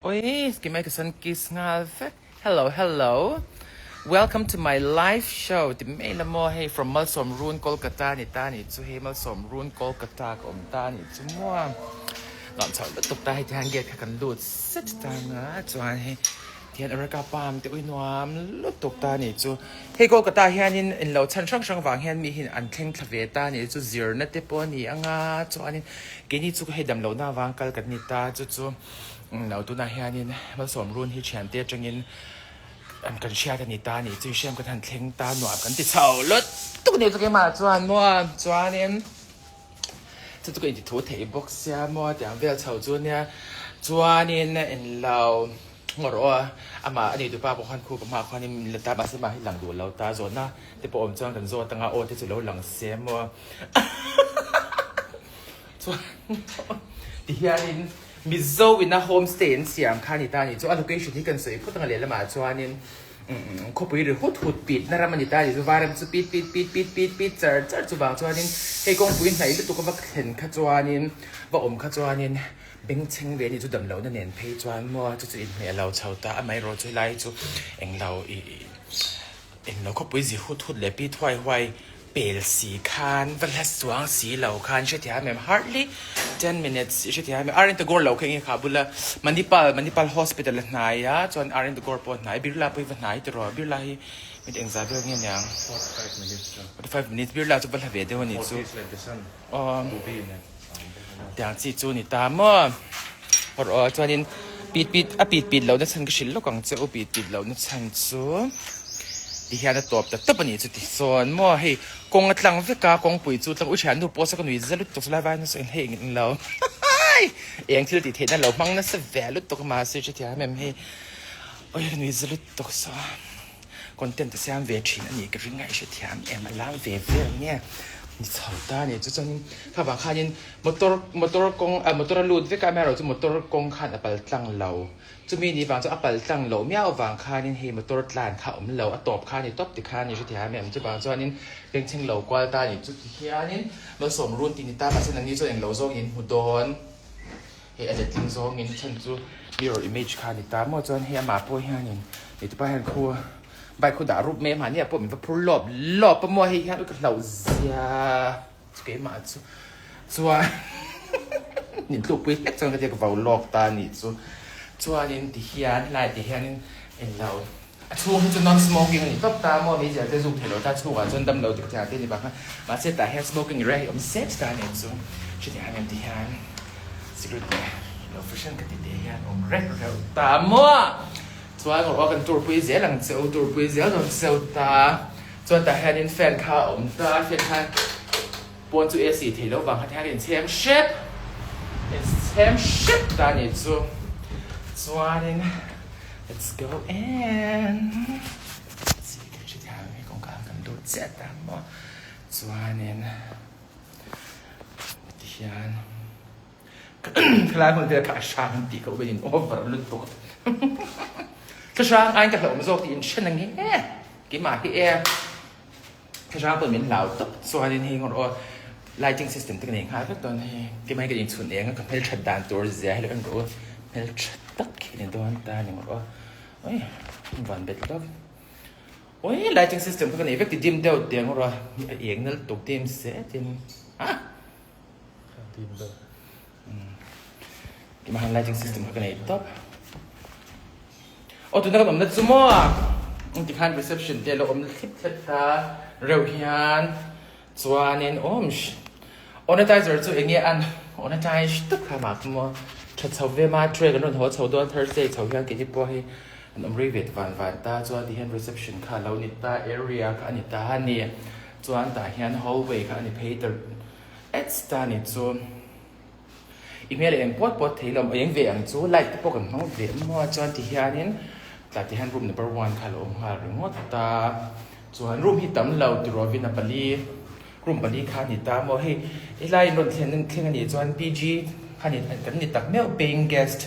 Oi, kimai ka san kiss nghal vek. Hello, hello. Welcome to my live show. Ti mai la maw hei from Malsawm Run Kolkata ni ta ni chu hei Malsawm Run Kolkata ka awm ta ni chu maw. Nuam chho lutuk ta hei tihian gate kha kan lut set ta nga chuan hei tihian Areca palm te ui nuam lutuk ta ni chu. Hei Kolkata hianin in lo chhan hrang hrang vang hian mi hin an thleng thla ve ta ni chu zirna te pawh a ni anga chuanin keini chu hei damlohna avang kal kan ni ta chu chu. Lo tunah hianin Malsawm Run hi thiante atangin an kan hriat a ni ta a nih chu hriam kan han thleng ta nuam kan ti chho lut tuk ni chu keimah chuan maw chuanin chu chu ka inti thu thei bawk sia maw tiang vel chho chu nia chuanin in lo ngaw rawh a amah a neitu pa pawh khan khu ka hmaah khuanin min la ta mahse mah hi lang duh lo ta zawhna te pawh awm chuan kan zawt anga aw te chu lo lang se maw chuan tihianin. Mizo ina homestay an siam kha a ni ta a ni chu a location hi kan sawi phawt ang a lehlamah chuanin khawpui ri hut hut pit na ram a ni ta a ni chu vairam chu pit pit pit pit pit pit char char chuvang chuanin hei kawngpui hnaih lutuk a va thlen kha chuanin va awm kha chuanin bengchheng ve a ni chu damlohna nen phei chuan maw chu chu inhmeh lo chho ta amaherawhchu chu helai chu englo ih Englo khawpui zi hut hut leh pi thuai huai pel si khan va hla chuang si lo khan hrethiam em hardly 10 minutes i hrethiam em RN Tagore lo kha enge kha bula Manipal Manipal Hospital a hnai a chuan RN Tagore pawh a hnai Birla pawh hi va hnai tiraw Birla hi mit engzah vel nge niang 45 minutes chuan 45 minutes Birla chu va hla ve deuh a ni chu 40 is like the sun aw to be in a tiang chi chu ni ta maw aw chuanin pit pit a pit pit lohna chhan ka hrilh lawk ang che u pit pit lohna chhan chu ti hian a tawp ta tawp a nih chu tichuan maw hei kawng a tlang vek a kawngpui chu tlang u thiannu pawh saw ka nui za lutuk lai vai nasa hei eng eng lo eng thil tih theihna lo hmang nasa ve lutuk a mahse hrethiam em hei awi ka nui za lutuk saw Content a siam ve thin a nih ka ring a, i hrethiam em a lam ve vel nge ni chho ta a ni. Chu chuanin kha vang khanin motor motor kawng ah motor a lut vek a amaherawhchu motor kawng khan a pal tlang lo. Chumi ni vang chu a pal tlang loh miau vang khanin hei motor tlan kha a awm lo, a tawp kha a ni tawp ti kha a ni hrethiam em. Chuvang chuanin bengchheng lo kual ta a ni. Chuti hianin malsawm run tih ni ta mahse nangni chuan englo zawngin in hmu dawn. Hei a letling zawngin chhan chu mirror image kha a ni ta maw chuan hei amah pawh hianin mitupa hian khu bike khu dah rup mai a mahni ah pawh min va phur lawp lawp a maw hei hian ka hlauh zia chu keimah chu chuan min tlukpui hlek chuan ka tia ka vo lawk ta a nih chu chuanin tihian helai ah te hianin englo a chhung hi chu non smoking a ni tawp ta maw meizial te zuk theilo ta chhungah chuan damlo dik thiang te a ni vang a mahse tah hian smoking area hi a awm zet ta a ni chu chutiang hian tihian cigarette leh lo fashion ka ti te hian awm reuh reuh ta maw chuan aw kan tur pui zel ang che u tur pui zel dawn cheu ta chuan tah hianin fan kha a awm ta fan kha pawn chu AC theih loh vang kha ti hian in chhem hrep in chhem hrep ta a ni chu chuanin let's go in chi kan hre thiam hei kawngka kan lut chiah ta maw chuanin tihian khalai hmun vel kha a hrang tih ka uin in over lutuk ka hrang aiin ka hlauhawm zawk tih in hre na nge keimah hi e. Thlarau pawh min hlau tawp chuanin hei ngawr aw lighting system te ka nei nghal vek dawn hei keimah hi ka inchhun eng a ka hmelthat dan tur zia hi lo en rawh u hmeltha tak hi ni dawn ta ni ngawr aw oi van bet love oi lighting system kha ka nei vek ti dim deuh teh ngawr aw a eng nal tuk dim zetin a dim deuh keimah hian lighting system kha ka nei tawp. Aw tuna kan awmna chu maw tikhan reception te a lo awm thlip thlep ta reuh hian chuanin awm onetizer chu enge an onetize tak kha mah kha maw tha chho ve ma tray kan rawn haw chho dawn Thursday chho hian keini pawh hi an awm rei ve ta van van ta chuan tihian reception kha a lo ni ta area kha a ni ta a ni chuan tah hian hallway kha a ni phei ta ets ta a ni chu. I hmel eng puat puat thei lo eng ve ang chu light te pawh kan hmang ve maw chuan ti hianin tlai ti hian room number one kha a lo awm nghal ringawt a chuan room hi tam lo ti rawhin a pali room pali kha a ni ta maw hei helai in rawn thlen thleng a nih chuan PG kha ni kan ni tak meuh paying guest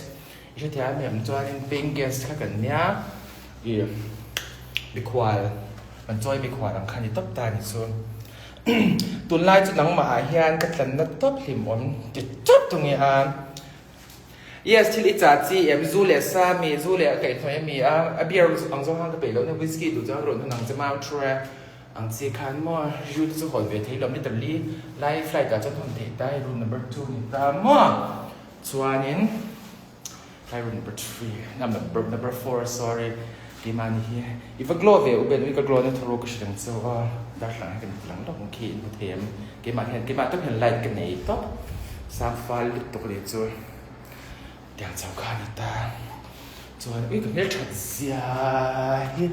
i hrethiam em chuanin paying guest kha kan nia ih mikhual kan chawi mikhual ang kha a ni tawp ta a ni chu. Tunlai chu nangmah ah hian ka tlanna tawp hlim awm ti tawp tu nge a. Yes, thil i chah chi em, zu leh sa mi, zu leh a kaihhnawih a mi a, a beer ang zawng khan ka peih loh nia, whisky duh chuan rawn hun ang che mau thu e ang chi khan maw, zu te chu hawn ve thei lo literally lai flight ah chuan hawn thei ta hei room number 2 ni ta maw, chuanin Tlai room number 3, number number 4 sorry, keimahni hi i va glow ve u Ben ui ka glow na thawruk ka hre reng chauh a, darthlalang hi kan ti lang lawk ang khi in hmu thei em, keimah hian keimah tawp hian light ka nei tawp, sang fal lutuk leh chu tiang chho kha a ni ta, chuan ui ka hmelthat zia hi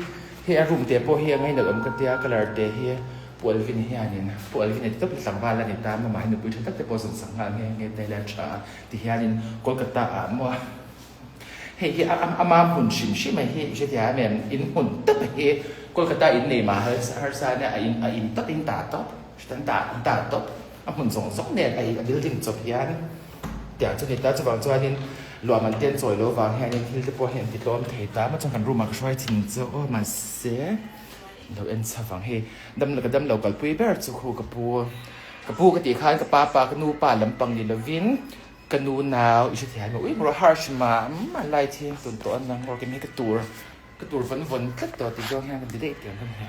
hei a room te pawh hi a ngainat awm ka tia colour te hi Pu Alvin hianin Pu Alvin a ti tawp hi tlangval a ni ta, mama hi nupui tha tak te pawh zawn sak nghal nghe nghe ta ila a tha a. Ti hianin Kolkata ah maw hei hi ama hmun hrim hrim a hi i hretia em em in hmun tawp a hi Kolkata in nei mah harsa nia a in a in tawp in ta tawp hritan ta in ta tawp a hmun zawng zawng nen a in a building chawp hian tiang chu ni ta chuvang chuanin luah man te an chawi lo vang hianin thil te pawh hi an ti tlawm thei ta maw chuan kan room ah ka hruai thin chu aw mahse lo en chho vang hei dam ka dam lo kalpui ber chu khu ka pu Ka pu ka tih khan ka pa pa ka nu pa lampang ni lovin ka nu nau i hrethiam emaw ui maw harsh mah mah light hi tun tawh a nang rawh kemi ka tur ka tur vawn vawn tlat tawh tih zawng hian ka ti daih tiang ka ni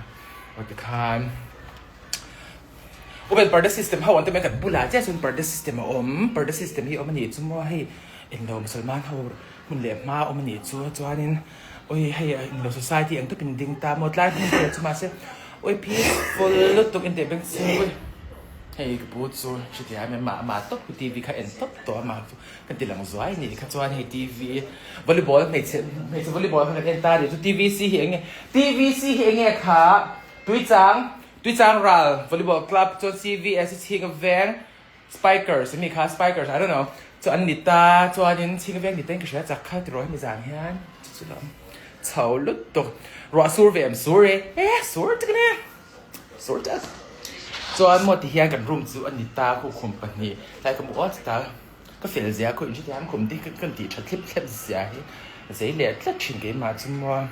aw tikhan Open parda system ho an ti mai kan bulah chiah chuan parda system a awm parda system hi a awm a nih chu maw hei englo musalman ho hmun leh hma a awm a nih chu chuanin ui hei englo society ang tawpin ding ta maw tlai hmun te chu mahse Ui peaceful lutuk in tih beng chu ui hei ka pu chu hretia em mah mah tawp ku TV kha en tawp tawh a mah chu kan ti lang zuai ni kha chuan hei TV volleyball hmeichhe hmeichhe volleyball kha kan en ta ni chu TVC hi enge TVC hi enge kha tuichang tuichang ral volleyball club chuan CVS hi chhing a veng spikers ami kha spikers I don't know chu an ni ta chuanin chhing a veng ni ten ka hria chak kha tiraw hemi zan hian chu chu lam Chho lutuk. Ruah sur ve em sur e. E sur tak ania. Sur tak. Chuan maw ti hian kan room chu a ni ta khu khum pahnih. Tlai ka hmu awt ta. Ka fel zia khu in hrethiam khum te hi kan tih tha thlep thlep zia hi zei leh tlat thin keimah chu maw.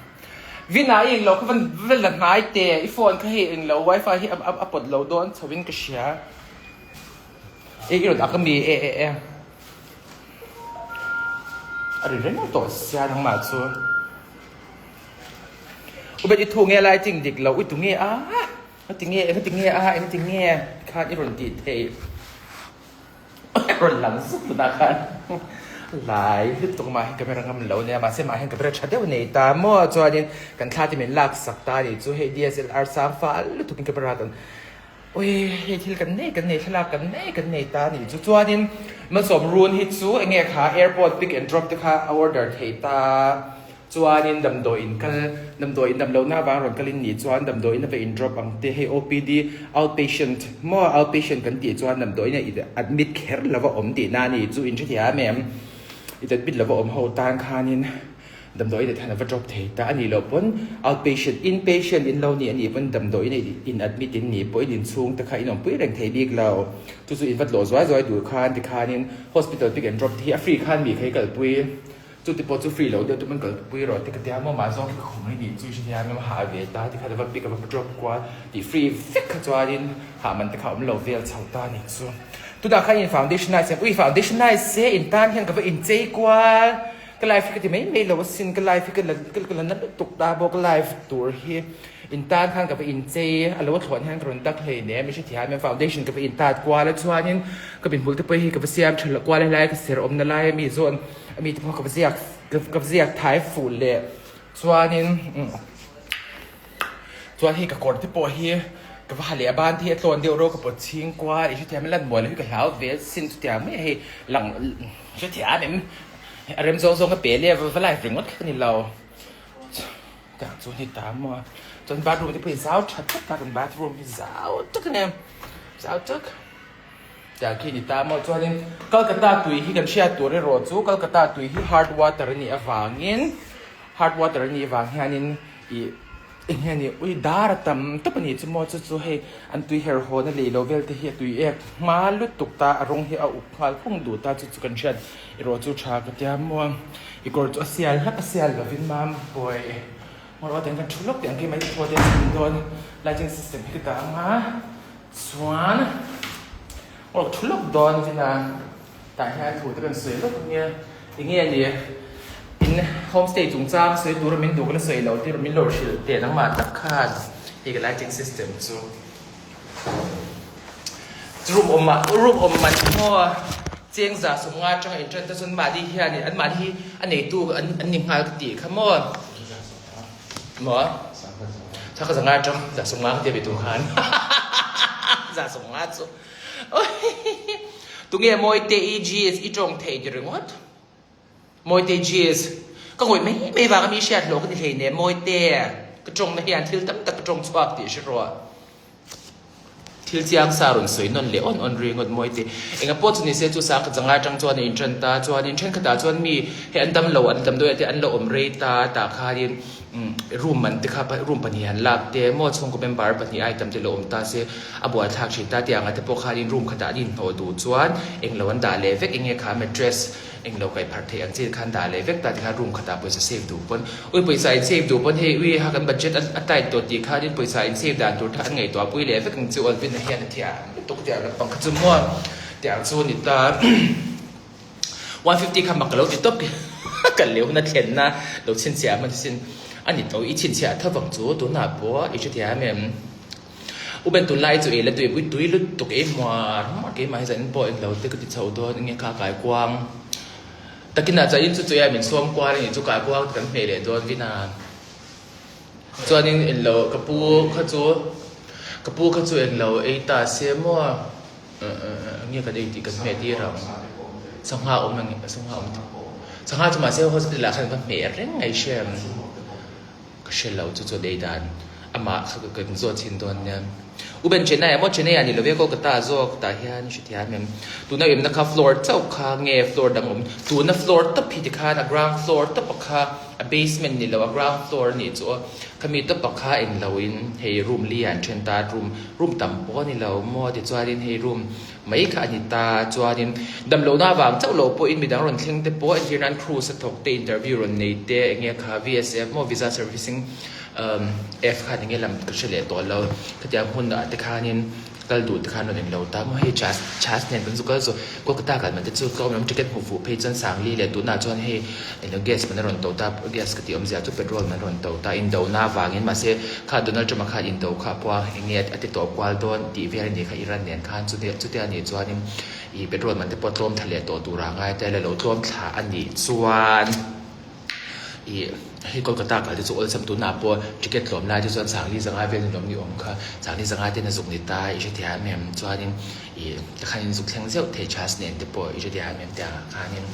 Vina i englo kha van va la hnai teh i phone kha hei englo wifi hi a pawt lo dawn chho in ka hria. E i rawn ak ami e e e. A ri reng tawh sia nangmah chu. Ubet i thu nge lighting dik lo i tu nge a a ti nge eng ti nge a eng ti nge khan i rawn tih theih rawn lang zuk tunah khan lai lutuk mah hian camera ngam lo nia mahse mah hian camera tha deuh nei ta maw chuanin kan thla te min lak sak ta a nih chu hei DSLR sang fal lutukin camera kan Ui, hei thil kan nei kan nei thlalak kan nei kan nei ta a nih chu. Chuanin Malsawm Run hi chu eng nge kha airport pick and drop te kha a order thei ta. Chuanin damdawiin kal, damdawiin dam lohna avang rawn kalin nih chuan damdawiin a va in drop ang te. Hei OPD, outpatient maw outpatient kan tih chuan damdawiin a admit kher lova awm tihna a ni chu in hrethiam em? I admit lova awm ho tan khanin. Damdawiin ah hian a va drop thei ta a nih loh pawn outpatient, inpatient in lo ni a nih pawn damdawiin ah in admit in nih pawhin inchhung te kha in awmpui reng thei bik lo. Chu chu in va tlawh zuai zuai duh khan tikhanin hospital pick and drop te hi a free khan mi kha i kalpui. Chu te pawh chu free lo deuh te pawn kalpui rawh te ka tia maw mah zawng khi ka khum mai nih chu i hre hian hah ve ta tikhan a va pick a va drop kual tih free vek kha chuanin hah man te kha a awm lo vel chho ta a nih chu. Tunah khan in foundation nice ui foundation nice se in tan hian ka va inchei kual. Ka life hi ka ti mai mai lo asin, ka life hi ka la ka la na lutuk ta bawk, life tur hi in tan khan ka va inchei a lo thlawn hian ka rawn dak hlei nen mi hrethiam hian foundation ka va in tat kual a chuanin ka mihmul te pawh hi ka va siam tha kual a helai ka ser awmna lai ami zawn ami te pawh ka va ziak ka va ziak thai fuh leh chuanin Chuan hei ka kawr te pawh hi ka va ha leh a ban te hi a tlawn deuh ro ka pawt chhing kual i hrethiam lan mual hi ka hlau ve sin chutiang mai a hei lang hrethiam em a rem zawng zawng ka pe leh va live ringawt kha ka ni lo tiang chu ni ta maw chuan bathroom te pawh hi zau tha tak a kan bathroom hi zau tak a ni zau tak tiang khi ni ta maw chuanin Kolkata tui hi kan hriat tur erawh chu Kolkata tui hi hard water a nih avangin hard water a nih avang hianin. Ih eng nge ni ui dar a tam tawp a ni chu maw chu chu hei an tui her haw na lei lo vel te hi a tui ek hma lutuk ta a rawng hi a uk nghal khung duh ta chu chu kan hriat erawh chu tha ka tia maw i kawr chu a sial hlak a sial lovin mam pawi maw rawh tiang kan thu lawk teh ang keimah hi thaw te a chhun dawn lighting system hi ka dah ang a chuan aw thu lawk dawn vin a tah hian thu te kan sawi lawk ania. Tinge ni in homestay chungchang sawi tura min duh ka la sawi lo tir min lo hrilh teh nangmah tak khan hei ka lighting system chu room awm ah room awm man maw cheng za sawmnga atanga in tan te chuan mahni hianin an mahni hi a neitu an an ni nghal ka tih kha maw maw thla ka zanga atang za sawmnga ka tia ve tur khan za sawmnga chu. Tunge Mawite i Jeez i tawng thei ti ringawt? Mawite Jeez, Ka ngawih mai mai vanga mi hriat hlawh ka ni hleinem Mawite, ka tawngna hian thil tam tak ka tawng chhuak tih hre rawh. Thil chiang sa rawn sawi nawn leh awn awn ringawt Mawite. Enga pawh chu nise chu sang khat zanga atang chuan a intan ta chuanin thenkhatah chuan mi hei an dam lo an damdawi ah te an lo awm rei ta tah khanin Room man te kha room pahnih han lak te maw chhungkaw member pahnih item te lo awm ta se a buaithlak thin ta tiang ah te pawh khanin room khatah an inhnawh duh chuan englo an dah leh vek enge kha mattress englo kaih pharh theih ang chi khan dah leh vek ta tikhan room khatah pawisa save duh pawn ui pawisa in save duh pawn hei ui ha kan budget a tight tawh tih khanin pawisa in save dan tur kha an ngaihtuah pui leh vek ang chu Alvin-a hian a thiam lutuk tiang lampang kha chu maw tiang chu a ni ta. 150 kha mak ka lo ti tawp ka leu na thlen na lo chhinchhiah hman sin a ni tho i chhinchhiah tho vang chu tunah pawh i hrethiam em u ben tunlai chu ei la tui pui tui lutuk ei hmuar hmuar keimah hi zanin pawh englo te ka ti chho dawn enge kha kai kuang takinah chuan chu chuia min sawm kual a nih chu kai kuang kan hmeh leh dawn vin a chuanin englo ka pu kha chu ka pu kha chu englo ei ta se maw. Nge kan ei tih kan hmeh tir ang. Sangha awm ang sangha awm sangha chu mahse hospital ah khan ka hmeh reng mai hria em ka hre lo chu chu ei dan amah kha kan zawt chhin dawn nia. U Ben Chennai ah maw Chennai ah ni lo ve Kolkata zawk tah hian hrethiam em tuna awmna kha floor chauh kha nge floor dang awm tuna floor tawp hi tikhan a ground floor tawp a kha a basement ni lo a ground floor a nih chu aw khami tawp a kha englo in hei room li ah an then ta room Room tam pawh a ni lo maw tichuanin hei room mai kha a ni ta chuanin damlohna avang chauh loh pawhin midang rawn thleng te pawh entir nan cruise a thawk te interview rawn nei te enge kha VSF maw visa servicing umm F khan enge lam ka hre leh tawh lo khatiang hmun ah te khanin kal duh te khan rawn englo ta maw hei chas chas nen kan zu kal zawh Kolkata kal man te chu tlawm lam ticket hmuh fuh phei chuan Sangli leh tunah chuan hei Eng gas man a rawn to ta, gas ka tih awmzia chu petrol man a rawn to ta, indona avangin mahse kha Donald Trump-a khan indo kha a pawh a, eng nge a ti tawh kual dawn tih vel a nih kha Iran nen khan chutia nih chuanin ih petrol man te pawh tlawm thla leh tawh tura ngai te la lo tlawm thla a nih chuan ih hei Kolkata kal te chu awlsam tunah pawh ticket tlawm lai te chuan Sangli zanga vel ni lawm ni awm kha Sangli zanga ten a zuk ni ta i hrethiam em chuanin ih tikhanin zuk thleng zeuh thei chhas nen te pawh i hrethiam em tiangah khanin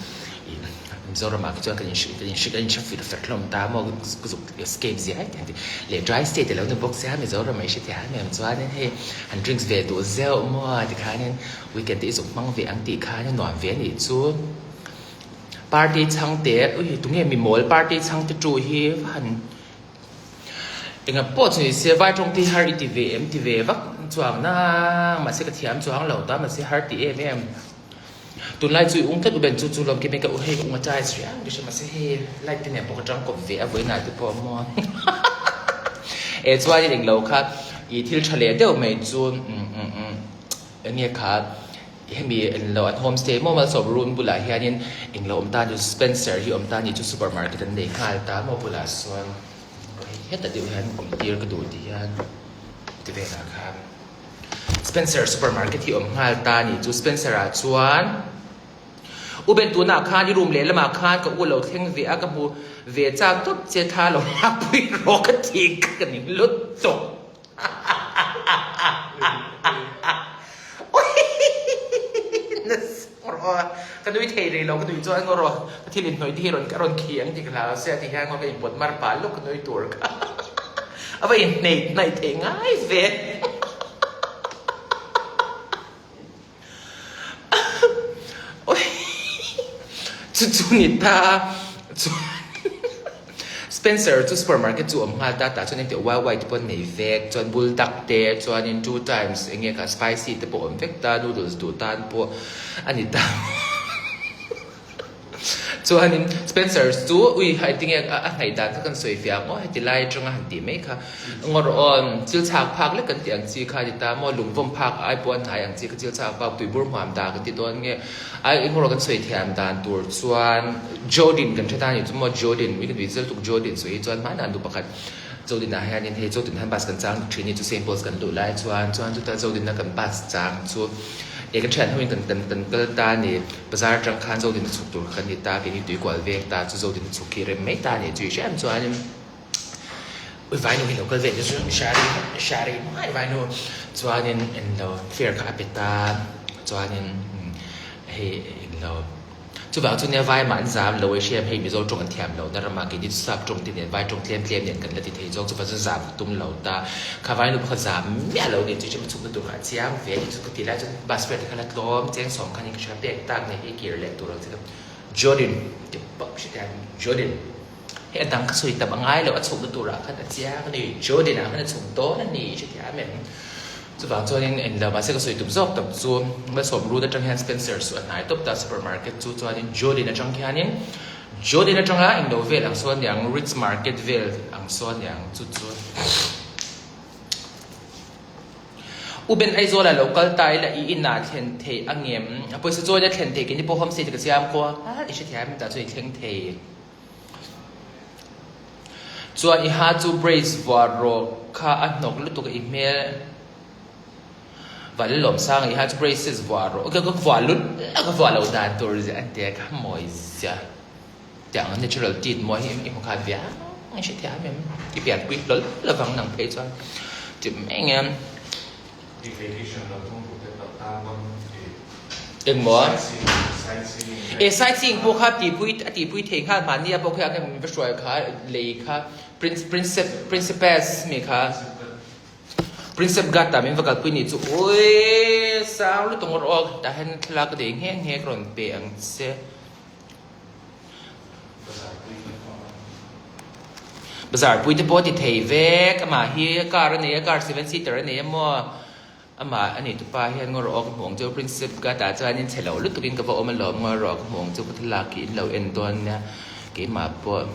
ih Mizoramah khi chuan kan inhrilh kan inhrilh kan inhre fir fer hlawm ta maw ka zuk escape zia ai tiang leh dry state alo ni bawk sia Mizoram ah i hre thiam em chuanin hei han drinks ve duh zeuh maw tikhanin weekend te i zuk hmang ve ang tih khan a nuam ve anih chu party chhangte ui tunge mimawl party chhangte tu hi va han Enga pawh chu ni se vai tawng te hi har i ti ve em ti ve vak chuang nang mahse ka thiam chuang lo ta mahse har ti em em. Tunlai chu i ung tlat u ben chu chu lawm kim in ka u hei ka ung a chai riau ka hria mahse hei light te nen pawh ka tang kawp ve a vawiinah te pawh maw e chuanin englo kha i thil tha leh deuh mai chu enge kha hemi englo an homestay maw malsawm run bulah hianin englo awm ta ni Spencer hi awm ta ni chu supermarket an nei nghal ta maw bulah sawn heta deuh hian awm tir ka duh ti hian ti velah khan. Spencer supermarket hi awm nghal ta a nih chu. Spencer ah chuan U Ben tunah khan i room lehlamah khan ka u lo thleng ve a, ka hmu ve chak tawp che thla lo nghak pui rawh ka ti ka ka ning lut tawp. Rawh ka nui thei rih lo ka nui chuan rawh ka thil inhnawih te hi rawn ka rawn khi ang tih ka hlau sia ti hian ka inpawt mar pah lawk ka nui tur kha a va inhneih hnaih theih ngai ve chu chu ni ta chuan Spencer chu supermarket chu awm nghal ta tah chuan engti wild white te pawh an nei vek chuan buldak te chuanin two times eng nge kha spicy te pawh awm vek ta noodles duh tan pawh a ni ta. Chuanin Spencer chu ui ha tinge a hnaih dan kha kan sawi fiah ang aw heti lai atanga han tih mai kha ngawr awn chil chhak phak lek kan tih ang chi kha a ni ta maw lungvawm phak ai pawh a hnai ang chi kha chil chhak phak tuibur hmuam dan kan ti dawn nge ai ngawr kan sawi thiam dan tur chuan Jodin kan hre ta a ni chu maw Jodin mi kan tih zel tuk Jodin sawi hi chuan hmanah nu pakhat Zodin ah hianin hei Zodin han bus kan chang thin hi chu Saint Paul's kan luh lai chuan chuan chutah Zodin a kan bus chang chu eh kan thian ho in kan kan kan kal ta a ni. Bazar atang khan Zodin a chhuk tur kha kan ni ta, keini tui kual veng ta chu Zodin a chhuk khi rem mai ta a ni chu i hre em chuanin ui vainu hi lo kal ve chu Shari Shari mai vainu chuanin englo fare kha a pe ta chuanin hei englo chuvang chu nia vai mah an zam lo i hre em hei Mizo tawng an thiam lo na ramah keini chu sap tawng te nen vai tawng tlem tlem nen kan la ti thei zawk chuvang chuan zam tum lo ta kha vainu pakhat zam miah lo ni chu i hre em a chhuk na tur kha a chiang ve a ni chu ka ti lai chuan Bus fare te kha la tlawm cheng sawm khan in ka hria pek tak nei hi kir leh tur ang che ka Jordan ti pawp hre thei ang Jordan hei a dang ka sawi tam a ngai lo a chhukna turah khan a chiang a ni Jordan ah khan a chhuk dawn a ni hre thei ang em chuvang chuanin eng lo mahse ka sawi tum zawk tak chu Malsawm road atang hian Spencer chu a hnai tawp ta supermarket chu chuanin Jordan atang khianin Jordan atanga englo vel ang sawn niang Ritz market vel ang sawn niang chu chu. U Ben Aizawl ah lo kal ta ila i in ah thlen thei a ngem? A pawisa chawi na thlen thei keini pawh homestay te ka siam kual i hrethiam em tah chuan i thleng thei. Chuan i ha chu brace vuah rawh kha a hnawk lutuk a i hmel Vanlalawm sang i ha chu braces vuah rawh ka vuah lut a ka vuah loh dan tur ziah an tia ka mawi ziah. Tiang ang natural teeth mawi hi i hmu khat viau i hre thiam em? I pianpui hlawl lovang nang phei chuan ti mai nge. I vacation lo tum duh te tak tan pawn i Engmaw? sightseeing sightseeing E sightseeing pawh kha tihpui a tihpui thei nghal mahni a pawh khi a min va hruai kha lei kha prince princep principess mi kha princep gata min va kalpui nih chu ui sang lutuk ngawr aw tah hian thlalak ka nei nghe nghe ka rawn pe ang che. Bazar pui te pawh a ti thei vek amah hi car a nei a car seven seater a nei a maw amah a nei tupa hian ngaw rawh aw ka hmuh ang chu prinsip ka tah chuanin chhe lo lutukin ka va awm alawm ngaw rawh ka hmuh ang chu ka thlalak khi in lo en dawn nia keimah pawh.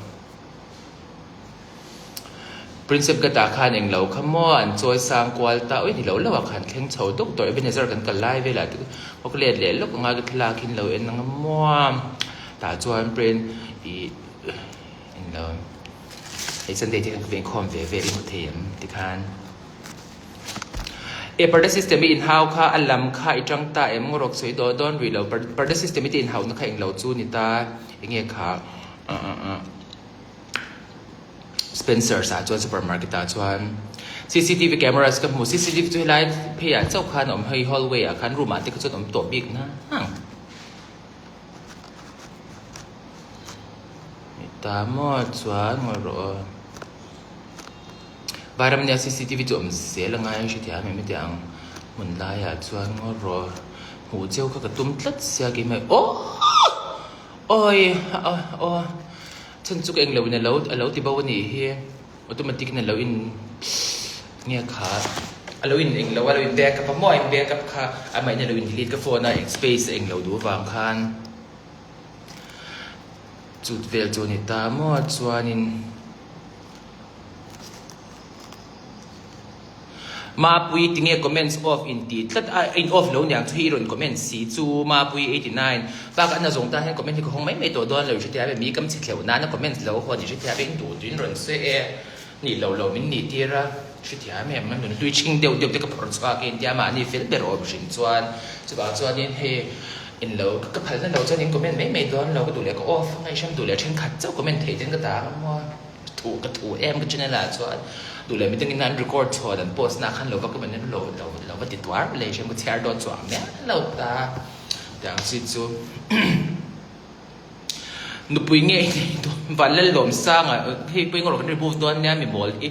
Prinsep ka tah khan englo kha maw an chawi sang kual ta ui ni lo lo ah khan thleng chho duk tawh Ebenezer kan kal lai velah te kawk let leh lawk anga ka thlalak hi lo en anga maw tah chuan pren ih englo hei Sunday te khan ka inkhawm ve vel i hmu thei em tikhan e parda system i inhau kha a lam kha i tang ta em ngaw rawk sawi dawn dawn rih lo parda system i te inhau na kha englo chu ni ta enge kha ah. Spencer's ah chuan supermarket ah chuan cctv cameras ka hmu cctv chu helai phei ah chauh khan a awm hei hallway ah khan room ah te kha chuan a awm tawh bik na ang ta maw chuan ngawi rawh aw vairam nia cctv chu a awm zel a ngai a hrethiam em heti ang hmun laiah chuan ngawi rawh hmuh cheu kha ka tum tlat sia keimah aw awi aw. Chhan chu ka englo in alo alo ti bo anih hi automatic in alo in nge kha alo in englo alo in back up a maw a in back up kha amah in alo in delete ka phone a eng space a englo duh avang khan chut vel chu ani ta maw chuanin. Mapui tinge comments off in ti tlat a in off lo niang chu hi i rawn comment si chu Mapui 89 bak an a zawng tan hian comment hi ka hawng mai mai tawh dawn lo i hretia ve mi kam chhe thleuh nana comments lo hawn i hretia ve in duh duh in rawn sawi e nih lo lo min nih tir a hretia em em an hlui chhing deuh deuh te ka phawrh chhuak e intia mahni fel ber awm hrim chuan chuvang chuanin hei in lo ka phalna lo chuan in comment mai mai dawn lo ka duh leh ka off a ngaihhram duh leh thenkhat chauh comment theih ten ka ta ang maw. Thu ka thu em ka channel ah chuan duh leh midangin an record chhuan an post na khan lo va comment in lo lo lo va ti tuar leh hriam ka chhiar dawn chuang miah lo ta tiang chi chu nupui nge i nei dawn Vanlalawm sanga hei pawh engawrh kan remove dawn nia mi mawl hi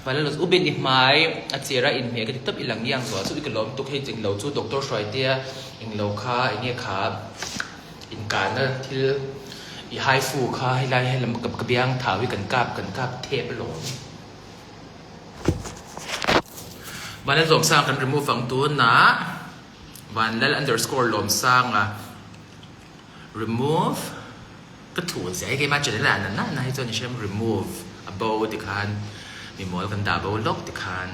Vanlalawm u Ben i hmai a chera inhmeh ka ti tawp i lang iang zuah chu i ka lawm tuk hei englo chu doctor Hruaitea englo kha enge kha Inkahna thil i hai fu kha helai helam ka biang thau hi kan kap kan kap thep alawm. Vanlal Lawmsanga kan remove ang tunah Vanlal underscore Lawmsanga remove. Ka thu zia hi keimah channel ah na na na hi chuan i hrem remove a bo tikhan mi mawl kan dah bo lawk tikhan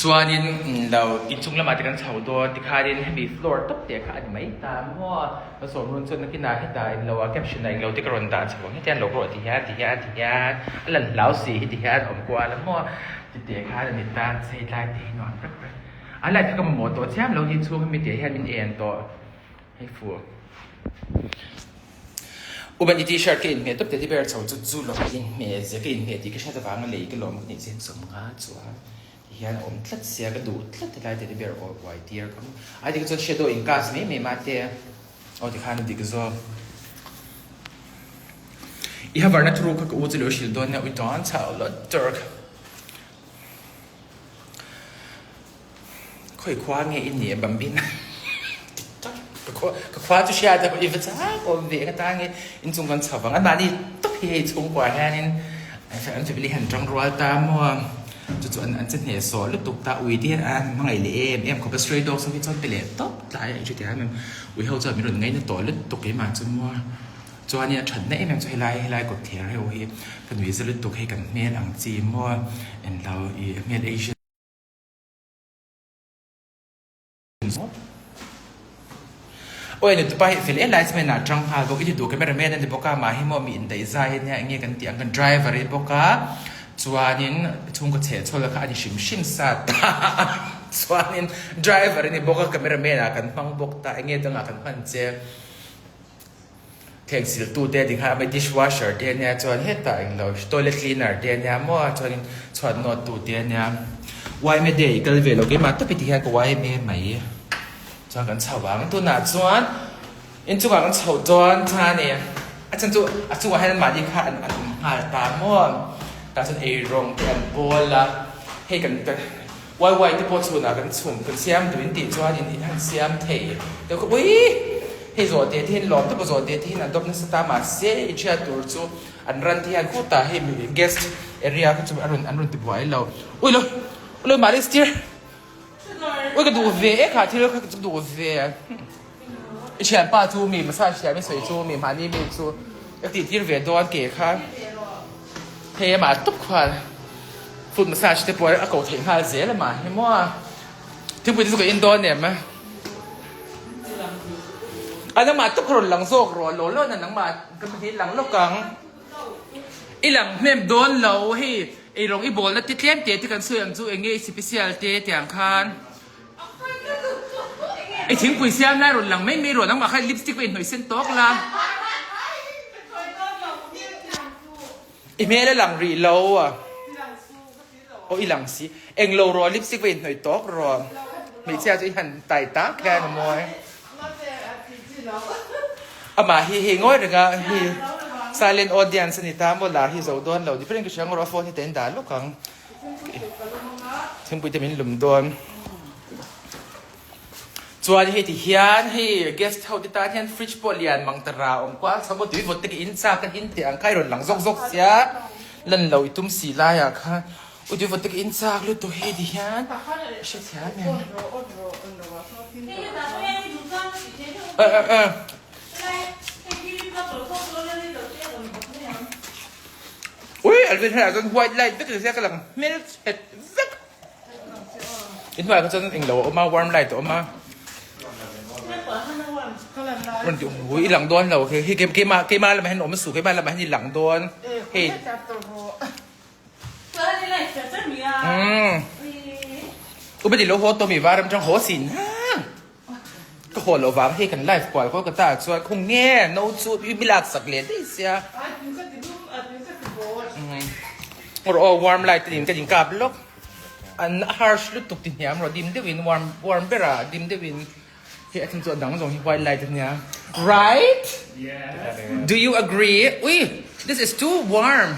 chuanin lo inchung lamah te kan chho dawn tikhanin hemi floor tawp te kha a ni mai ta maw ka sawm run chuan nakinah hetah englo ah caption ah englo te ka rawn dah chho ang hetiang lo rawh ti hian ti hian ti hian a lan hlau si hi ti hian awm kual a maw ti te khan a ni ta chei tlai te hi nuam rep rep. A light kha ka mamawh tawh chiam lo hi chhung hemi tih hian min en tawh hei fu. Uban i t-shirt ka inhmeh tawp teddy bear chho chu zu lawk ka inhmeh zia ka inhmeh tih ka hriat avanga lei ka lawm ka nih chian sawm nga chuan ti hian a awm tlat sia ka duh tlat helai teddy bear aw uai tir ka ai dik chuan shadow in cast mai mai mah te aw tikhan a dik zawk. I havarna thuruk kha ka u chu lo hrilh dawn nia ui dawn chau lo turk. Khawi khua nge i nih Bambina dik tak ka khua ka khua chu hriat a i va chak awm ve ka ta nge inchung kan chho vang a mahni tawp hi hei chhungkua hianin an family han tang rual ta maw chu chu an an che hneh sawh lutuk ta ui te hian an hmangaih leh em em khawp a stray dogs ho hi chuan pe leh tawp tlai a inhre thiam em ui ho chuan min rawn ngaina tawh lutuk keimah chu maw. Chuanin a thatna em em chu helai helai kawt thler ho hi ka nui za lutuk hei kan hmel ang chi maw englo ih hmel Asian Awi nu tupa hi fel em lai chu a tang nghal bawk i ti duh camera man a ni bawk a mah hi maw mi indaih zai ania enge kan tih ang kan driver a ni bawk a chuanin chhungkaw chheh chhawl kha a ni hrim hrim sa ta chuanin driver a ni bawk a camera man ah kan hmang bawk ta enge dangah kan hman che. Thleng siltu te ding kha a dish washer te ania chuan hetah englo toilet cleaner te ania maw chuanin chhuat nawt tu te ania yma day i kal ve lo keimah tawp i ti hian ka yma mai chuan kan chho ang tunah chuan inchungah kan chho dawn chuan a chhan chu a chungah hian mahni kha an awm nghal ta maw tah chuan eirawng te an bawl a hei kan YY te pawh chhunah kan chhum kan siam duh in tih chuan in han siam thei deuh kha ui hei zawh teh te hian lawm te pawh zawh teh te hian an dawp nasa ta mahse i hriat tur chu an ran te hian khutah hei guest area kha chu a rawn an rawn ti buai lo ui lo ui lo mahni stir ui ka duh ve e kha thil kha ka duh ve i thianpa chu mi massage thiam i sawi chu mi mahni mi chu ka tih tir ve dawn ke kha. Hei amah tawp khuan foot massage te pawh a ko theih nghal zel amah hi maw a thingpui te chu ka in dawn em a a nangmah tawp kha rawn lang zawk rawh law law na nangmah ka hi lang lawk ang i lang hnem dawn lo hei eirawng i bawlna te tlem te te kan sawi ang chu eng nge i sipisial te tiang khan I thingpui siam lai rawn lang mai mai rawh nangmah kha lipstick pawh i hnawih sen tawk la. I hmel a lang rih lo a. Aw i lang si. Eng lo rawh lipstick pawh i hnawih tawk rawh. Hmeichhia chu i han tai tak hian a mawi. Amah hi hei ngawi reng a hi silent audience a ni ta maw lar hi zo dawn lo different ka hria ang rawh a phone hi ta in dah lawk ang. Thingpui te min lum dawn. Chuan hei ti hian hei guest ho te tan hian fridge pawh lian mang ta ra awm kual chho maw tui vawt te ka in chak ka in teh ang kha i rawn lang zawk zawk sia lan lo i tum si lai ah khan ui tui vawt te ka in chak lutuk hei ti hian hrethiam em eh eh eh. Ui Alvin haiah chuan white light vek ni sia ka lang hmel chhet vek. In hnuaiah kha chuan englo a awm a warm light a awm a. Rawn ti ui i lang dawn lo khi hei keimah keimah lamah hian awm suh keimah lamah hian i lang dawn hei. Umm Ubedi lo haw tawh mi var ram tang haw sin ha. Ka haw loh vang hei kan live kual kual ka ta chuan khung nge no chu i mi lak sak leh daih sia. Or aw warm light te in ka in kap lawk an harsh lutuk ti hniam rawh dim deuhin warm warm bera dim deuhin hei a then chu a dang zawng hi white light ania right do you agree ui this is too warm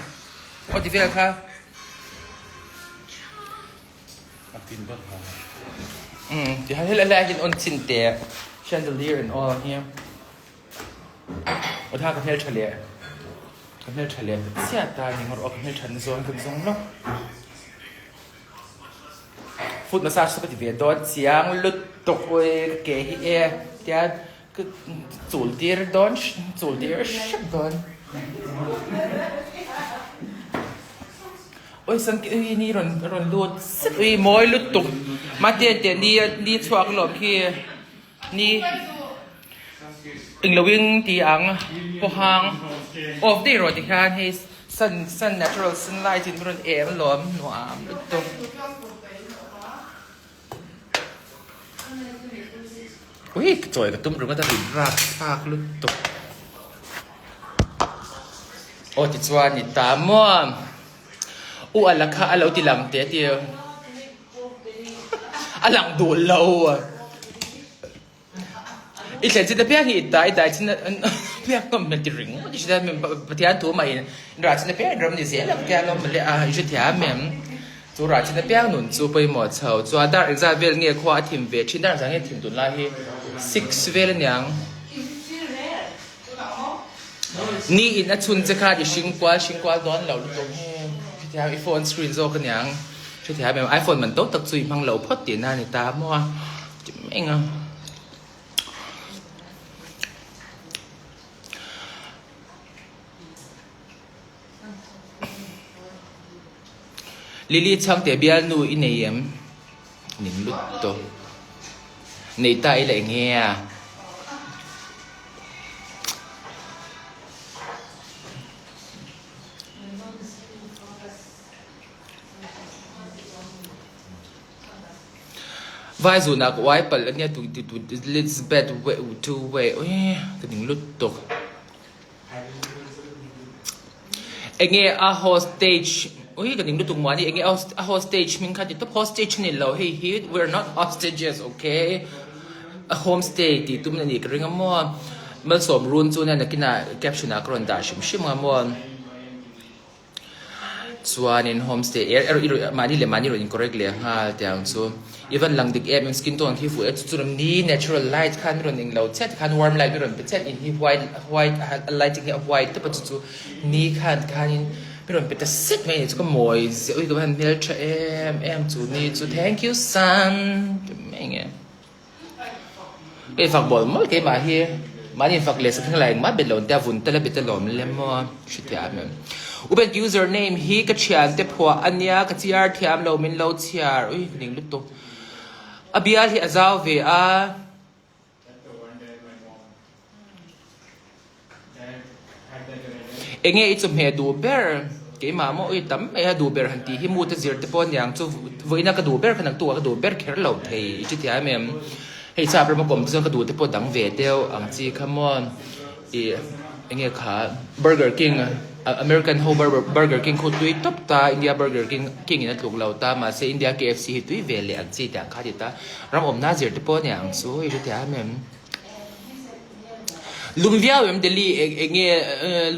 aw ti vel kha. Ti han helai hian on chin te chandelier and all hi aw tha ka hmel tha leh ka hmel tha leh ta chiah ta ni ngawr aw ka hmel tha na zawn kan zawng lawk foot massage chu ka ti ve dawn chiang lutuk ui ka ke hi e tian. Ka chul tir dawn chul tir hrep dawn. Oi san ki ui ni rawn rawn lut zet ui mawi lutuk mate te ni ni chhuak lawm khi ni englo in ti ang pawhang off daih rawh tikhian hei sun sun natural sunlight in rawn em lawm nuam lutuk. Ui ka chawi ka tum ringawt a rin rap thlak lutuk. Aw tichuan ni ta maw U ala kha a lo ti lang teh a ti a lang duh lo. I thlen chin apiang hi i ta i dai chin apiang nawm hmel ti ringawt i hre thiam em Pathian thu mah in rah chin apiang in ram ni zel ang tia lawm mawle a i hre thiam em chu rah chin apiang nun chu pawimawh chho chuan dar engzat vel nge khua a thim ve thin dar engzat nge thim tunlai hi six vel aniang ni in a chhun che khan i hring kual hring kual dawn lo lutuk he hre thiam i phone screen zawk aniang hre thiam em iPhone man to tak chu i hmang lo phawt tihna a ni ta maw a. Eng a. Lily chhangte bialnu i nei em? Ning lut tawh. Nei ta ila eng nge a? Vai zunah ka uai palh ania tu tu tu Elizabeth tu way ui ka ning lutuk. Enge a hostage ui ka ning lutuk muani enge a hostage hming kha ti tawp hostage ni lo hei hi we are not hostages okay a homestay tih tum ani ka ring a maw malsawm run chu nia nakinah caption ah ka rawn dah hrim hrim ang maw. Chuanin homestay er erawh i rawn mahni leh mahni rawn in correct leh nghal tih ang chu i van lang dik em em skin tone khi fuh e chu chu rawn ni natural light khan rawn eng lo chiah tikhan warm light mi rawn pe chiah in hi white white a lighting hi a white tawp a chu chu ni khan tikhanin mi rawn pe ta sek mai a ni chu ka mawi ziah ui ka va han hmeltha em em chu ni chu thank you sun ti mai nge. Ka infak bawl mawlh keimah hi mahni infak leh sa thleng lai engmah bet lo an tia vun tel a bet alawm lem maw hriathiah em em. Uben user name hi ka thian te phuah ania ka chiar thiam lo min lo chhiar ui ka ning lutuk a bial hi a zau ve a. Enge i chawhmeh duh ber? Keimah maw ui tam mai a duh ber han tih hi mute zir te pawh aniang chu vawiina ka duh ber kha naktuk ah ka duh ber kher lo thei i chi thiam em? Hei chap rama kawm te chuan ka duh te pawh dang ve deuh ang chi kha maw ih enge kha Burger King American ho Burger King khu tui tawp ta India Burger King King in a tluk lo ta mahse India KFC hi tui ve leh ang chi tih ang kha ti ta ram awmna zir te pawh aniang chu i hre thiam em? Lum viau em Delhi eng nge